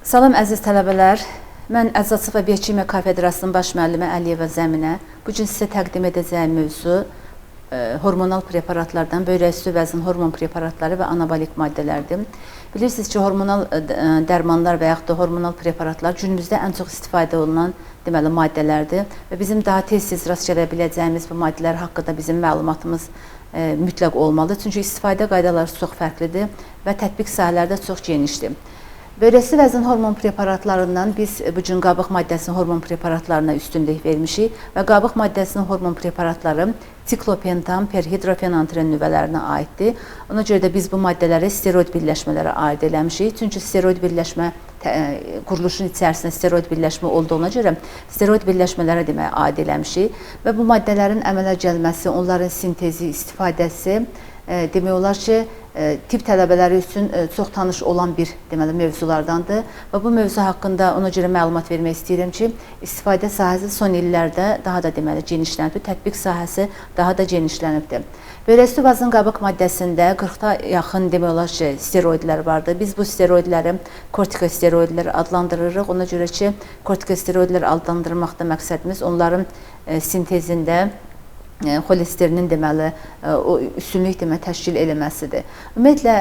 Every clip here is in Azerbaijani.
Salam əziz tələbələr. Mən Əczaçılıq və Biokimya kafedrasının baş müəllimi Əliyeva Zəminə. Bu gün sizə təqdim edəcəyim mövzu hormonal preparatlardan böyrəküstü vəzin hormon preparatları və anabolik maddələrdir. Bilirsiniz ki, hormonal dərmanlar və yaxud da hormonal preparatlar günümüzdə ən çox istifadə olunan deməli maddələrdir və bizim daha tez-tez rast gələ biləcəyimiz bu maddələr haqqında bizim məlumatımız mütləq olmalıdır. Çünki istifadə qaydaları çox fərqlidir və tətbiq sahələri də çox genişdir. Böyrəküstü vəzin hormon preparatlarından biz bu gün qabıq maddəsinin hormon preparatlarına üstünlük vermişik və qabıq maddəsinin hormon preparatları siklopentan, perhidrofenantren nüvələrinə aiddir. Ona görə də biz bu maddələri steroid birləşmələrə aid eləmişik. Çünki steroid birləşmə quruluşun içərisində steroid birləşmə olduğuna görə steroid birləşmələrə demək aid eləmişik və bu maddələrin əmələ gəlməsi, onların sintezi, istifadəsi demək olar ki, tibb tələbələri üçün çox tanış olan bir deməli mövzulardandır və bu mövzu haqqında ona görə məlumat vermək istəyirəm ki, istifadə sahəsi son illərdə daha da deməli genişlənibdir, tətbiq sahəsi daha da genişlənibdir. Böyrəküstü vazın qabıq maddəsində 40-da yaxın demək olar ki, steroidlər vardır. Biz bu steroidləri kortikosteroidlər adlandırırıq. Ona görə ki, kortikosteroidlər adlandırmaqda məqsədimiz onların sintezində xolesterinin deməli o üstünlük demək təşkil eləməsidir. Ümumiyyətlə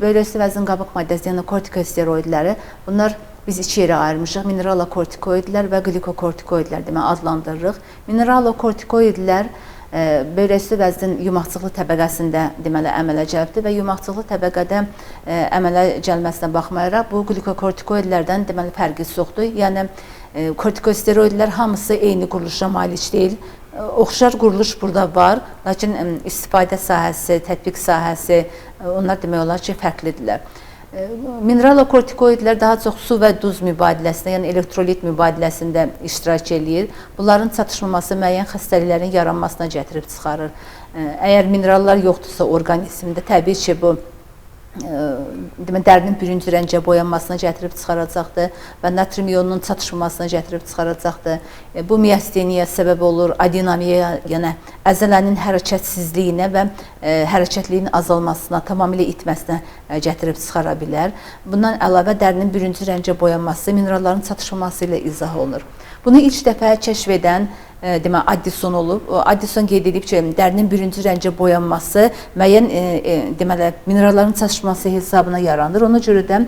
böyrəküstü vəzin qabıq maddəsi, yəni kortikosteroidləri, bunlar biz iki yerə ayırmışıq. Mineralokortikoidlər və glikokortikoidlər demək adlandırırıq. Mineralokortikoidlər böyrəküstü vəzin yumaqçıqlı təbəqəsində deməli əmələ gəlibdir və yumaqçıqlı təbəqədə əmələ gəlməsinə baxmayaraq bu glikokortikoidlərdən deməli fərqi çoxdur. Yəni kortikosteroidlər hamısı eyni quruluşa malik deyil. Oxşar quruluş burada var, lakin istifadə sahəsi, tətbiq sahəsi, onlar demək olar ki, fərqlidirlər. Mineralokortikoidlər daha çox su və duz mübadiləsində, yəni elektrolit mübadiləsində iştirak eləyir. Bunların çatışmaması müəyyən xəstəliklərin yaranmasına gətirib çıxarır. Əgər minerallar yoxdursa orqanizmdə, təbii ki, bu demək, dərinin bürüncü rəngə boyanmasına gətirib çıxaracaqdır və natrium ionunun çatışmamasına gətirib çıxaracaqdır. Bu miasteniyaya səbəb olur, adinamiyaya, yəni əzələnin hərəkətsizliyinə və hərəkətliyin azalmasına, tamamilə itməsinə gətirib çıxara bilər. Bundan əlavə dərinin bürüncü rəngə boyanması mineralların çatışmaması ilə izah olunur. Bunu ilk dəfə kəşf edən demək Addison olub. Addison qeyd edib ki, dərinin bürüncü rəngə boyanması müəyyən deməli mineralların çatışması hesabına yaranır. Ona görə də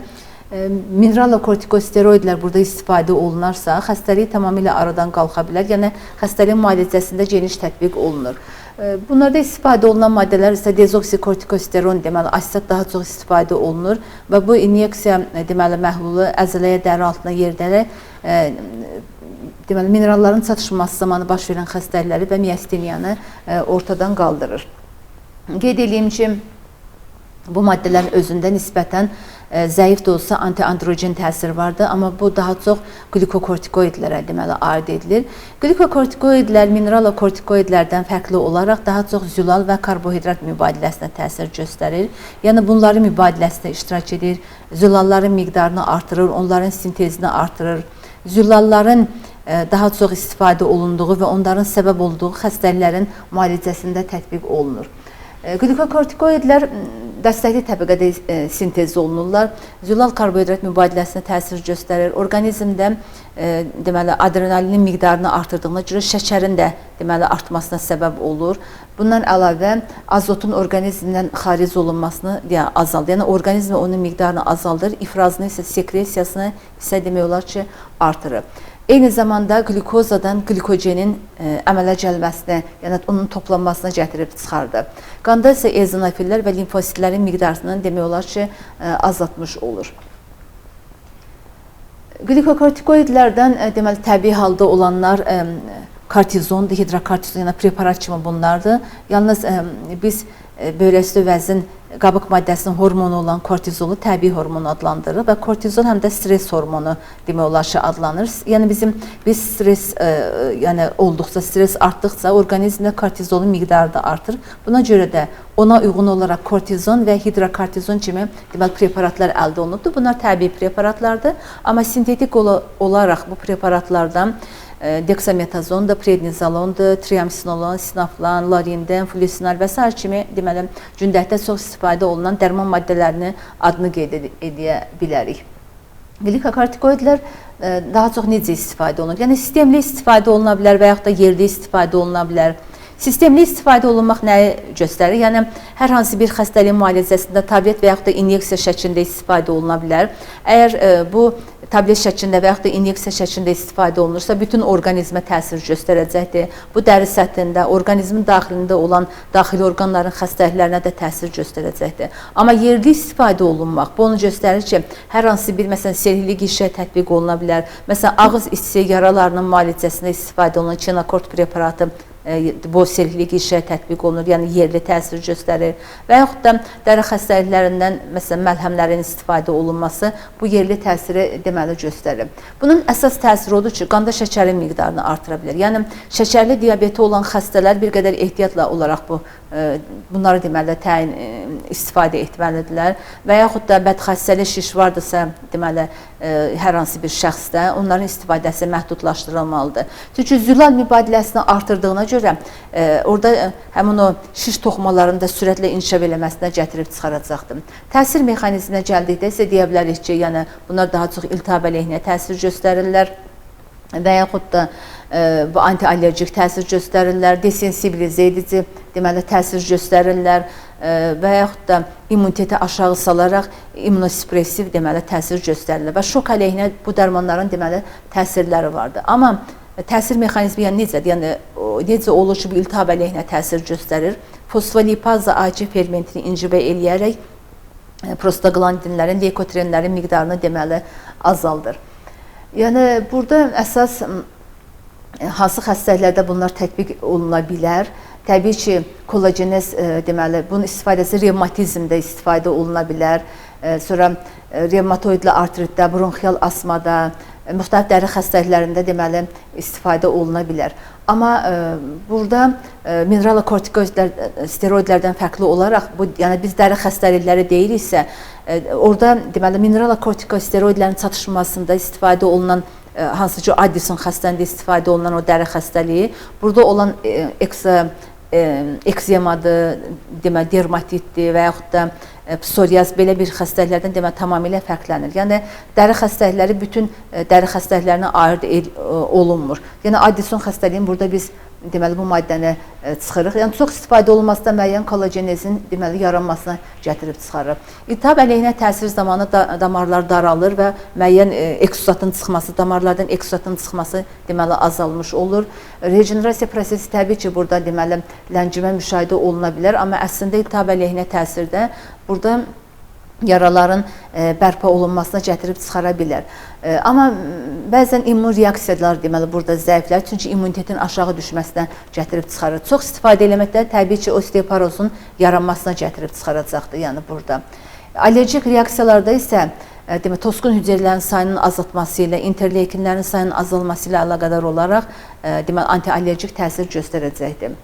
mineralokortikosteroidlər burada istifadə olunarsa, xəstəlik tamamilə aradan qalxa bilər. Yəni xəstəliyin müalicəsində geniş tətbiq olunur. Bunlarda istifadə olunan maddələr isə dezoksikortikosteron, deməli asetat daha çox istifadə olunur və bu inyeksiya deməli məhlulu əzələyə, dəri altına yerdərək deməli mineralların çatışması zamanı baş verən xəstəlikləri və miasteniyanı ortadan qaldırır. Qeyd eləyim ki, bu maddələrin özündə nisbətən zəif də olsa antiandrogen təsir vardır, amma bu daha çox glikokortikoidlərə deməli aid edilir. Glikokortikoidlər mineralokortikoidlərdən fərqli olaraq daha çox zülal və karbohidrat mübadiləsinə təsir göstərir. Yəni bunların mübadiləsinə iştirak edir, zülalların miqdarını artırır, onların sintezini artırır. Zülalların daha çox istifadə olunduğu və onların səbəb olduğu xəstəliklərin müalicəsində tətbiq olunur. Glikokortikoidlər dəstəkli təbəqədə sintez olunurlar. Zülal karbohidrat mübadiləsinə təsir göstərir. Orqanizmdə deməli adrenalinin miqdarını artırdığına görə şəkərin də deməli artmasına səbəb olur. Bundan əlavə azotun orqanizmdən xaric olunmasını azaldır. Yəni orqanizmə onun miqdarını azaldır, ifrazını isə sekresiyasını isə demək olar ki, artırır. Eyni zamanda qlikozadan qlikogenin əmələ gəlməsinə, yəni onun toplanmasına gətirib çıxardır. Qanda isə eozinofillər və limfositlərin miqdarını demək olar ki, azaltmış olur. Glikokortikoidlərdən deməli təbii halda olanlar kortizondur, hidrokortizon, yəni preparat kimi bunlardır. Yalnız biz böyrəküstü vəzin qabıq maddəsinin hormonu olan kortizolu təbii hormon adlandırırıq və kortizol həm də stres hormonu demək olar ki, adlanır. Yəni biz stres yəni olduqca, stres artdıqca orqanizmdə kortizolun miqdarı da artır. Buna görə də ona uyğun olaraq kortizon və hidrokortizon kimi deməli preparatlar əldə olunubdur. Bunlar təbii preparatlardır, amma sintetik olaraq bu preparatlardan deksametazondur, prednizolondur, triamsinolon, sinaflan, lorinden, flusinal və sair kimi deməli gündəlikdə çox istifadə olunan dərman maddələrinin adını qeyd edə bilərik. Glikokortikoidlər daha çox necə istifadə olunur? Yəni sistemli istifadə oluna bilər və yaxud da yerli istifadə oluna bilər. Sistemli istifadə olunmaq nəyi göstərir? Yəni hər hansı bir xəstəliyin müalicəsində tablet və yaxud da inyeksiya şəklində istifadə oluna bilər. Əgər bu tablet şəklində və yaxud da inyeksiya şəklində istifadə olunursa, bütün orqanizmə təsir göstərəcəkdir. Bu dəri səthində, orqanizmin daxilində olan daxili orqanların xəstəliklərinə də təsir göstərəcəkdir. Amma yerli istifadə olunmaq, bu onu göstərir ki, hər hansı bir məsələn selhili qişə tətbiq oluna bilər. Məsələn, ağız içi yaralarının müalicəsində istifadə olunan Kenakort preparatı bu selhili qişə tətbiq olunur, yəni yerli təsir göstərir. Və yaxud da dəri xəstəliklərindən məsələn məlhəmlərin istifadə olunması bu yerli təsiri deməli göstərir. Bunun əsas təsiri odur ki, qanda şəkərin miqdarını artıra bilər. Yəni şəkərli diabeti olan xəstələr bir qədər ehtiyatla olaraq bu bunları deməli təyin istifadə etməlidirlər və yaxud da bədxəstəli şiş vardısa, deməli hər hansı bir şəxsdə onların istifadəsi məhdudlaşdırılmalıdır. Çünki zülal mübadiləsini artırdığına görə orada həmin o şiş toxumalarının da sürətlə inkişaf eləməsinə gətirib çıxaracaqdır. Təsir mexanizminə gəldikdə isə deyə bilərik ki, yəni bunlar daha çox iltihab əleyhinə təsir göstərirlər və yaxud da bu antiallergik təsir göstərirlər, desensibilizə edici deməli təsir göstərirlər və yaxud da immuniteti aşağı salaraq immunosupressiv deməli təsir göstərirlər və şok əleyhinə bu dərmanların deməli təsirləri vardır. Amma təsir mexanizmi yəni necədir? Yəni necə olur ki, bu iltihab əleyhinə təsir göstərir? Fosfolipaza AC fermentini incibə eləyərək prostaglandinlərin, leykotrenlərin miqdarını deməli azaldır. Yəni burada əsas hansı xəstəliklərdə bunlar tətbiq oluna bilər? Təbii ki, kollagenez deməli bunun istifadəsi revmatizmdə istifadə oluna bilər. Sonra revmatoidli artritdə, bronxial asmada, müxtəlif dəri xəstəliklərində deməli istifadə oluna bilər. Amma burada mineralokortikoidlər, steroidlərdən fərqli olaraq bu, yəni biz dəri xəstəlikləri deyiriksə, orada deməli mineralokortikosteroidlərin çatışmasında istifadə olunan hansı ki Addison xəstəliyində istifadə olunan o dəri xəstəliyi, burada olan ekzemadır, deməli dermatitdir və yaxud da psoriaz belə bir xəstəliklərdən deməli tamamilə fərqlənir. Yəni dəri xəstəlikləri bütün dəri xəstəliklərinə ayırd olunmur. Yəni Addison xəstəliyinin burada biz deməli bu maddəni çıxırıq. Yəni çox istifadə olunması da müəyyən kollagenezin deməli yaranmasına gətirib çıxarır. İltihab əleyhinə təsir zamanı damarlar daralır və müəyyən eksudatın çıxması, damarlardan eksudatın çıxması deməli azalmış olur. Regenerasiya prosesi təbii ki, burada deməli ləngimə müşahidə oluna bilər, amma əslində iltihab əleyhinə təsirdə burada yaraların bərpa olunmasına gətirib çıxara bilər. Amma bəzən immun reaksiyalar deməli burada zəiflər, çünki immunitetin aşağı düşməsinə gətirib çıxarır. Çox istifadə eləməkdə təbii ki, osteoporozun yaranmasına gətirib çıxaracaqdır, yəni burada. Allergik reaksiyalarda isə demək tosqun hüceyrələrin sayının azaltması ilə, interleykinlərin sayının azalması ilə əlaqədar olaraq deməli antiallergik təsir göstərəcəkdir.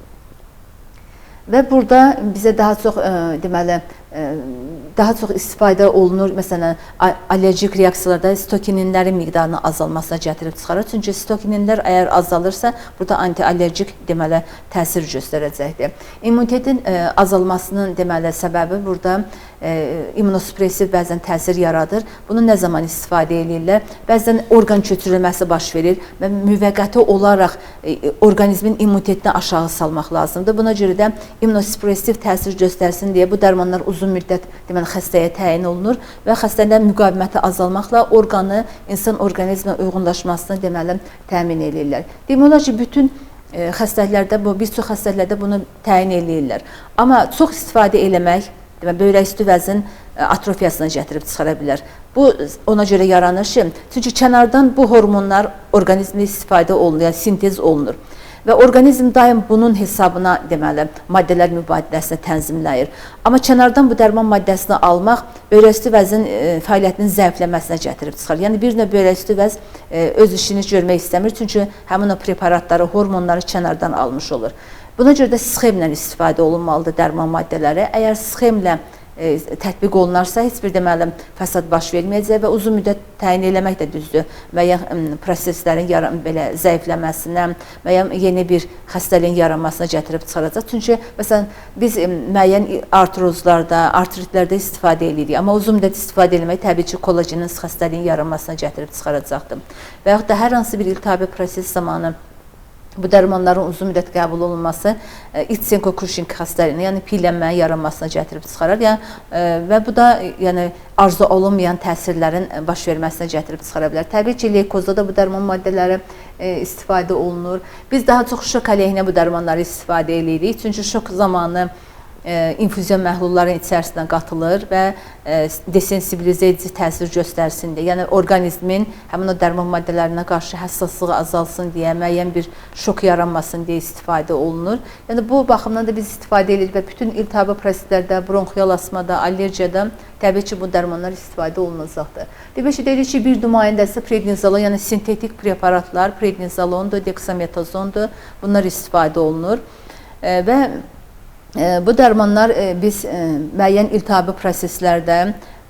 Və burada bizə daha çox deməli daha çox istifadə olunur. Məsələn, allergik reaksiyalarda sitokininlərin miqdarının azalmasına gətirib çıxarır. Çünki sitokininlər əgər azalırsa, burada antiallergik deməli təsir göstərəcəkdir. İmmunitetin azalmasının deməli səbəbi burada immunosupressiv bəzən təsir yaradır. Bunu nə zaman istifadə eləyirlər? Bəzən orqan köçürülməsi baş verir və müvəqqəti olaraq orqanizmin immunitetini aşağı salmaq lazımdır. Buna görə də immunosupressiv təsir göstərsin deyə bu dərmanlar uzun müddət deməli xəstəyə təyin olunur və xəstədə müqaviməti azalmaqla orqanı insan orqanizminə uyğunlaşmasını deməli təmin eləyirlər. Demək olar ki, bütün xəstəliklərdə bu bir çox xəstəliklərdə bunu təyin eləyirlər. Amma çox istifadə eləmək deməli böyrəküstü vəzin atrofiyasına gətirib çıxara bilər. Bu ona görə yaranır ki, çünki kənardan bu hormonlar orqanizmdə istifadə olunur, yəni sintez olunur. Və orqanizm daim bunun hesabına deməli maddələr mübadiləsini tənzimləyir. Amma kənardan bu dərman maddəsini almaq böyrəküstü vəzin fəaliyyətinin zəifləməsinə gətirib çıxarır. Yəni bir növ böyrəküstü vəz öz işini görmək istəmir, çünki həmin o preparatları, hormonları kənardan almış olur. Buna görə də sxemlə istifadə olunmalıdır dərman maddələri. Əgər sxemlə tətbiq olunarsa, heç bir deməli fəsad baş verməyəcək və uzun müddət təyin eləmək də düzdür. Müəyyən proseslərin belə zəifləməsinə, müəyyən yeni bir xəstəliyin yaranmasına gətirib çıxaracaq. Çünki məsələn biz müəyyən artrozlarda, artritlərdə istifadə edirik, amma uzun müddət istifadə eləmək təbii ki, kollagenin xəstəliyin yaranmasına gətirib çıxaracaqdır. Və yaxud da hər hansı bir iltihabi proses zamanı bu dərmanların uzun müddət qəbul olunması Itsenko-Cushing xəstəliyinə, yəni piylənmənin yaranmasına gətirib çıxarar. Yəni və bu da yəni arzu olunmayan təsirlərin baş verməsinə gətirib çıxara bilər. Təbii ki, leykozda da bu dərman maddələri istifadə olunur. Biz daha çox şok əleyhinə bu dərmanları istifadə edirik. Çünki şok zamanı infüzion məhlulların içərisinə qatılır və desensibilizə edici təsir göstərsin deyə, yəni orqanizmin həmin o dərman maddələrinə qarşı həssaslığı azalsın deyə, müəyyən bir şok yaranmasın deyə istifadə olunur. Yəni bu baxımdan da biz istifadə edirik və bütün iltihabi proseslərdə, bronxial asmada, allergiyada təbii ki, bu dərmanlar istifadə olunacaqdır. Demək ki, dedik ki, bir nümayəndəsi prednizolon, yəni sintetik preparatlar, prednizolondur, deksametazondur, bunlar istifadə olunur və bu dərmanlar biz müəyyən iltihabi proseslərdə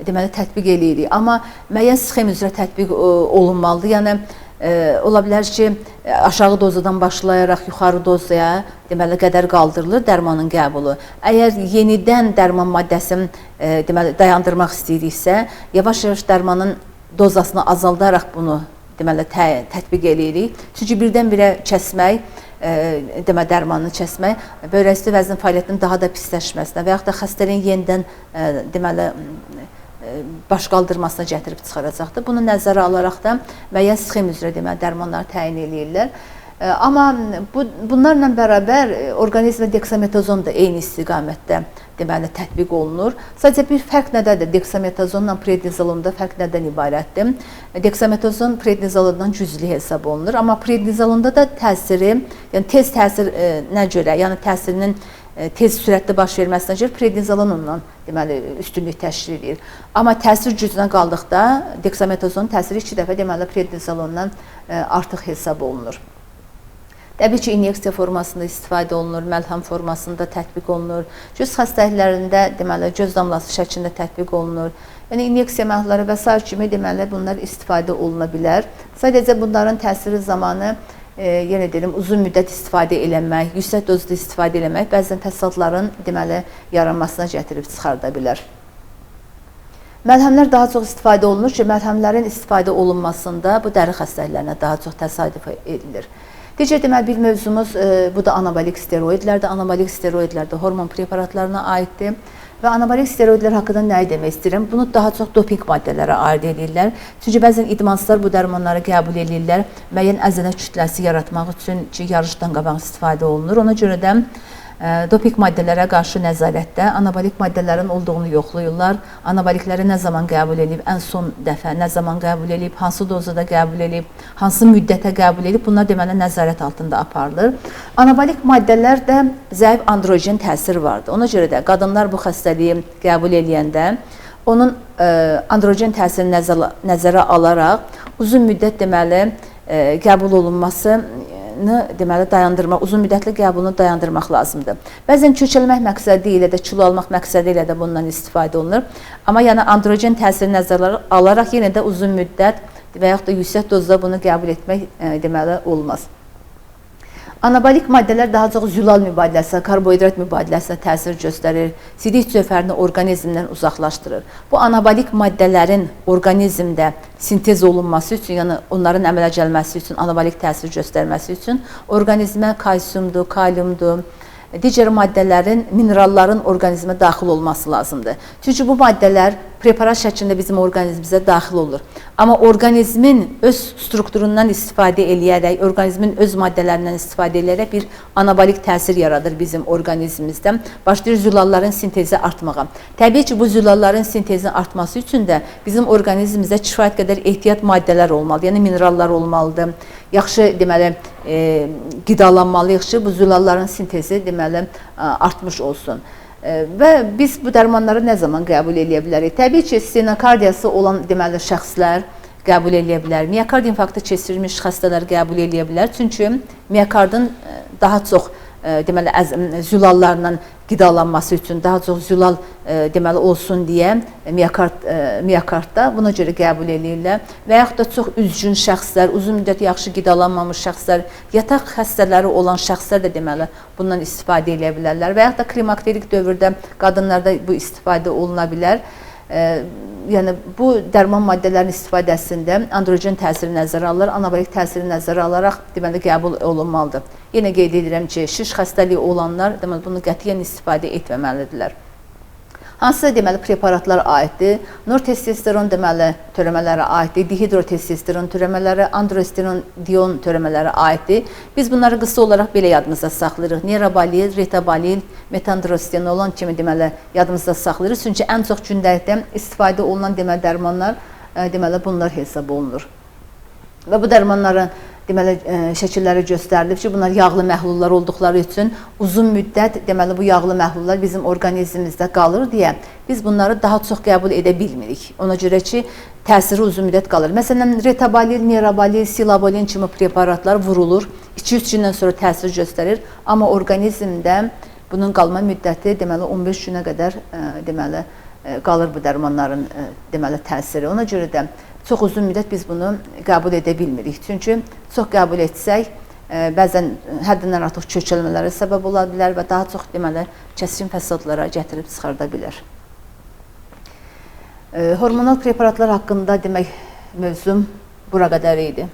deməli tətbiq eləyirik. Amma müəyyən sxem üzrə tətbiq olunmalıdır. Yəni ola bilər ki, aşağı dozadan başlayaraq yuxarı dozaya deməli qədər qaldırılır dərmanın qəbulu. Əgər yenidən dərman maddəsini deməli dayandırmaq istəyiriksə, yavaş-yavaş dərmanın dozasını azaldaraq bunu deməli tətbiq eləyirik. Çünki birdən-birə kəsmək, deməli dərmanını kəsmək böyrəküstü vəzinin fəaliyyətinin daha da pisləşməsinə və yaxud da xəstəliyin yenidən deməli baş qaldırmasına gətirib çıxaracaqdır. Bunu nəzərə alaraq da müəyyən sxem üzrə deməli dərmanları təyin eləyirlər. Amma bunlarla bərabər orqanizmə deksametazon da eyni istiqamətdə deməli tətbiq olunur. Sadəcə bir fərq nədədir? Deksametazonla prednizolonda fərq nədən ibarətdir? Deksametazon prednizolondan güclü hesab olunur, amma prednizolonda da təsiri, yəni tez təsirinə görə, yəni təsirinin tez sürətli baş verməsinə görə prednizolon ondan deməli üstünlük təşkil edir. Amma təsir gücünə qaldıqda deksametazonun təsiri 2 dəfə deməli prednizolondan artıq hesab olunur. Təbii ki, inyeksiya formasında istifadə olunur, məlhəm formasında tətbiq olunur. Göz xəstəliklərində deməli göz damlası şəklində tətbiq olunur. Yəni inyeksiya məhlulları və sair kimi deməli bunlar istifadə oluna bilər. Sadəcə bunların təsiri zamanı yenə deyim, uzun müddət istifadə eləmək, yüksək dozda istifadə eləmək bəzən fəsadların deməli yaranmasına gətirib çıxarda bilər. Məlhəmlər daha çox istifadə olunur ki, məlhəmlərin istifadə olunmasında bu dəri xəstəliklərinə daha çox təsadüf edilir. Digər deməli bir mövzumuz bu da anabolik steroidlərdir. Anabolik steroidlər də hormon preparatlarına aiddir. Və anabolik steroidlər haqqında nəyi demək istəyirəm? Bunu daha çox doping maddələrə aid edirlər. Çünki bəzən idmançılar bu dərmanları qəbul edirlər müəyyən əzələ kütləsi yaratmaq üçün ki, yarışdan qabaq istifadə olunur. Ona görə də doping maddələrə qarşı nəzarətdə anabolik maddələrin olduğunu yoxlayırlar. Anabolikləri nə zaman qəbul edib, ən son dəfə nə zaman qəbul edib, hansı dozada qəbul edib, hansı müddətə qəbul edib, bunlar deməli nəzarət altında aparılır. Anabolik maddələrdə zəif androgen təsiri vardır. Ona görə də qadınlar bu xəstəliyi qəbul eləyəndə onun androgen təsirini nəzərə alaraq uzun müddət deməli qəbul olunması deməli dayandırmaq, uzun müddətli qəbulunu dayandırmaq lazımdır. Bəzən köçəlmək məqsədi ilə də, kilo almaq məqsədi ilə də bundan istifadə olunur. Amma yəni androgen təsirini nəzərə alaraq yenə də uzun müddət və yaxud da yüksək dozda bunu qəbul etmək deməli olmaz. Anabolik maddələr daha çox zülal mübadiləsinə, karbohidrat mübadiləsinə təsir göstərir, sidik cövhərini orqanizmdən uzaqlaşdırır. Bu anabolik maddələrin orqanizmdə sintez olunması üçün, yəni onların əmələ gəlməsi üçün, anabolik təsir göstərməsi üçün orqanizmə kalsiumdur, kaliumdur, digər maddələrin, mineralların orqanizmə daxil olması lazımdır. Çünki bu maddələr preparat şəklində bizim orqanizmimizə daxil olur. Amma orqanizmin öz strukturundan istifadə eləyərək, orqanizmin öz maddələrindən istifadə eləyərək bir anabolik təsir yaradır bizim orqanizmimizdə. Başlayır zülalların sintezi artmağa. Təbii ki, bu zülalların sintezinin artması üçün də bizim orqanizmimizdə kifayət qədər ehtiyat maddələr olmalıdır, yəni minerallar olmalıdır. Yaxşı, deməli, qidalanmalıyıq ki, bu zülalların sintezi deməli artmış olsun. Və biz bu dərmanları nə zaman qəbul eləyə bilərik? Təbii ki, stenokardiyası olan deməli şəxslər qəbul eləyə bilər. Miyokard infarktı keçirmiş xəstələr qəbul eləyə bilər. Çünki miyokardın daha çox deməli zülallarla qidalanması üçün daha çox zülal deməli olsun deyə miokardda buna görə qəbul eləyirlər. Və yaxud da çox üzgün şəxslər, uzun müddət yaxşı qidalanmamış şəxslər, yataq xəstələri olan şəxslər də deməli bundan istifadə eləyə bilərlər. Və yaxud da klimakterik dövrdə qadınlarda bu istifadə oluna bilər. Yəni bu dərman maddələrinin istifadəsində androgen təsiri nəzərə alınır, anabolik təsiri nəzərə alaraq deməli qəbul olunmalıdır. Yenə qeyd edirəm ki, şiş xəstəliyi olanlar deməli bunu qətiyyən istifadə etməməlidirlər. Hansı deməli preparatlar aiddir? Nortestosteron deməli törəmələrə aiddir, dihidrotestosteron törəmələri, androstenedion törəmələrə aiddir. Biz bunları qısa olaraq belə yadımızda saxlayırıq. Nerabalil, retabalil, metandrostenolon kimi deməli yadımızda saxlayırıq. Çünki ən çox gündəlikdə istifadə olunan deməli dərmanlar deməli bunlar hesab olunur. Və bu dərmanların deməli şəkilləri göstərilib ki, bunlar yağlı məhlullar olduqları üçün uzun müddət deməli bu yağlı məhlullar bizim orqanizmimizdə qalır deyə biz bunları daha çox qəbul edə bilmirik. Ona görə ki, təsiri uzun müddət qalır. Məsələn, retabalil, nerabalil, silabolin kimi preparatlar vurulur. 2-3 gündən sonra təsir göstərir, amma orqanizmdə bunun qalma müddəti deməli 15 günə qədər deməli qalır bu dərmanların deməli təsiri. Ona görə də çox uzun müddət biz bunu qəbul edə bilmirik. Çünki çox qəbul etsək, bəzən həddindən artıq kökəlmələrə səbəb ola bilər və daha çox deməli kəskin fəsadlara gətirib çıxarda bilər. Hormonal preparatlar haqqında demək mövzum bura qədər idi.